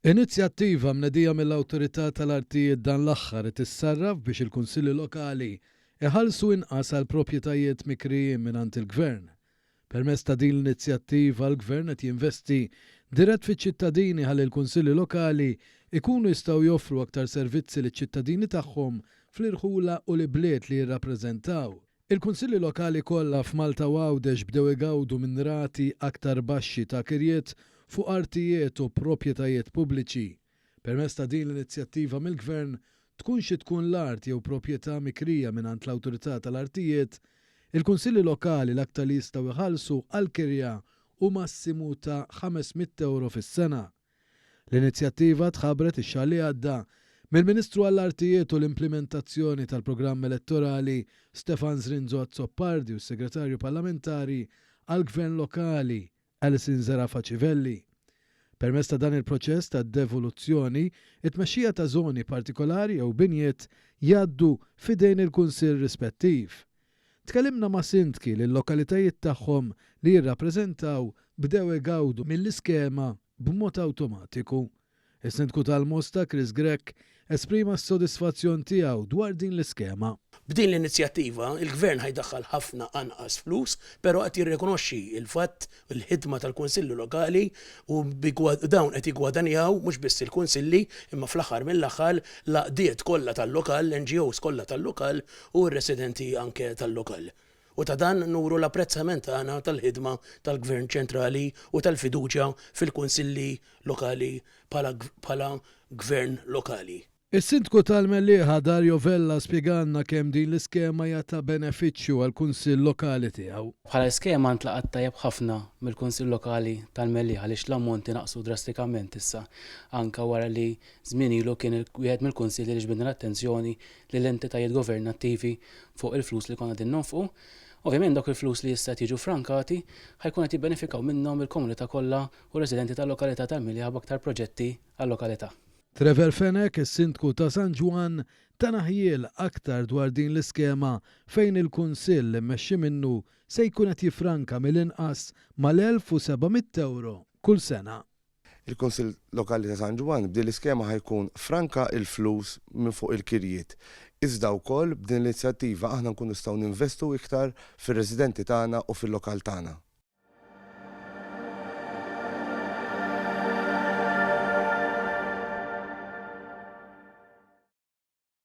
Inizjattiva mnedija mill-Awtorità tal-Artijiet dan l-aħħar qed issarraf biex il-Kunsilli Lokali jħallsu inqas għal proprjetajiet mikrijin mingħand il-Gvern. Permezz ta' din l-inizjattiva l-Gvern qed jinvesti dirett fiċ-ċittadini ħalli l-Kunsilli Lokali jkunu jistgħu joffru aktar servizzi liċ-ċittadini tagħhom fl-irħula u l-ibliet li jirrappreżentaw. Il-Kunsilli Lokali kollha f'Malta u Għawdex bdew igawdu minn rati aktar baxxi ta' kirjiet fuq artijiet u proprjetajiet pubbliċi. Permezz ta' din l-inizjattiva mill-Gvern, tkun xi tkun l-art jew proprjetà mikrija mingħand l-Awtorità tal-Artijiet, il-Kunsilli Lokali l-aktar li jistgħu jħallsu għall-kirja hu massimu ta' 500 ewro fis-sena. L-inizjattiva tħabbret ix-xahar li għadda mill-Ministru għall-Artijiet u l-Implimentazzjoni tal-Programm Elettorali Stefan Zrinzo Azzopardi u s-Segretarju Parlamentari għall-Gvern Lokali Alison Zerafa Civelli. Permezz ta' dan il-proċess ta' devoluzzjoni, it-tmexxija ta' żoni partikolari jew binjiet jgħaddu f'idejn il-kunsill rispettiv. Tkellimna ma' sindki li l-lokalitajiet tagħhom li jirrappreżentaw bdew igawdu mill-iskema b'mod awtomatiku. Is-Sindku tal-Mosta, Chris Grech, esprima s-sodisfazzjon tiegħu dwar din l-iskema. B'din l-inizjattiva, il-Gvern ħa jdaħħal ħafna anqas flus, però qed jirrikonoxxi l-fatt, il-ħidma tal-Kunsilli Lokali u dawn qed jiggwadanjaw mhux biss il-Kunsilli imma fl-aħħar mill-aħħar l-għaqdiet kollha tal-lokal, l-NGOs kollha tal-lokal u r-residenti anke tal-lokal. U ta' dan nuru l-apprezzament tagħna tal-ħidma tal-Gvern ċentrali u tal-fiduċja fil-Kunsilli Lokali bħala bħala Gvern Lokali. Is-Sindku tal-Mellieħa Dario Vella spjegalna kemm din l-iskema hija ta' benefiċċju għall-Kunsill Lokali tiegħu. Bħala iskema ntlaqgħet tajjeb ħafna mill-Kunsill Lokali tal-Mellieħa għaliex l-ammonti naqsu drastikament issa anke wara li żmien ilu kien wieħed mill-kunsilli li ġbidna l-attenzjoni lill-entitajiet governattivi fuq il-flus li konna qegħdin nonfqu. Ovvjament dawk il-flus li issa qed jiġu ffrankati ħa jkunu qed jibbenefikaw minnhom il-komunità kollha u r-residenti tal-lokalità tal-Mellieħa b'aktar proġetti għal-lokalità. Trevor Fenech, is-Sindku ta' San Ġwann, tana ħjiel aktar dwar din l-iskema fejn il-Kunsill immexxi minnu se jkun qed jiffranka mill-inqas mal-1,700 ewro kull sena. Il-Kunsill Lokali ta' San Ġwann b'din l-iskema ħa jkun franka l-flus minn fuq il-kirjiet, iżda wkoll b'din l-inizjattiva aħna nkunu nistgħu ninvestu iktar fir-residenti tagħna u fil-lokal tagħna.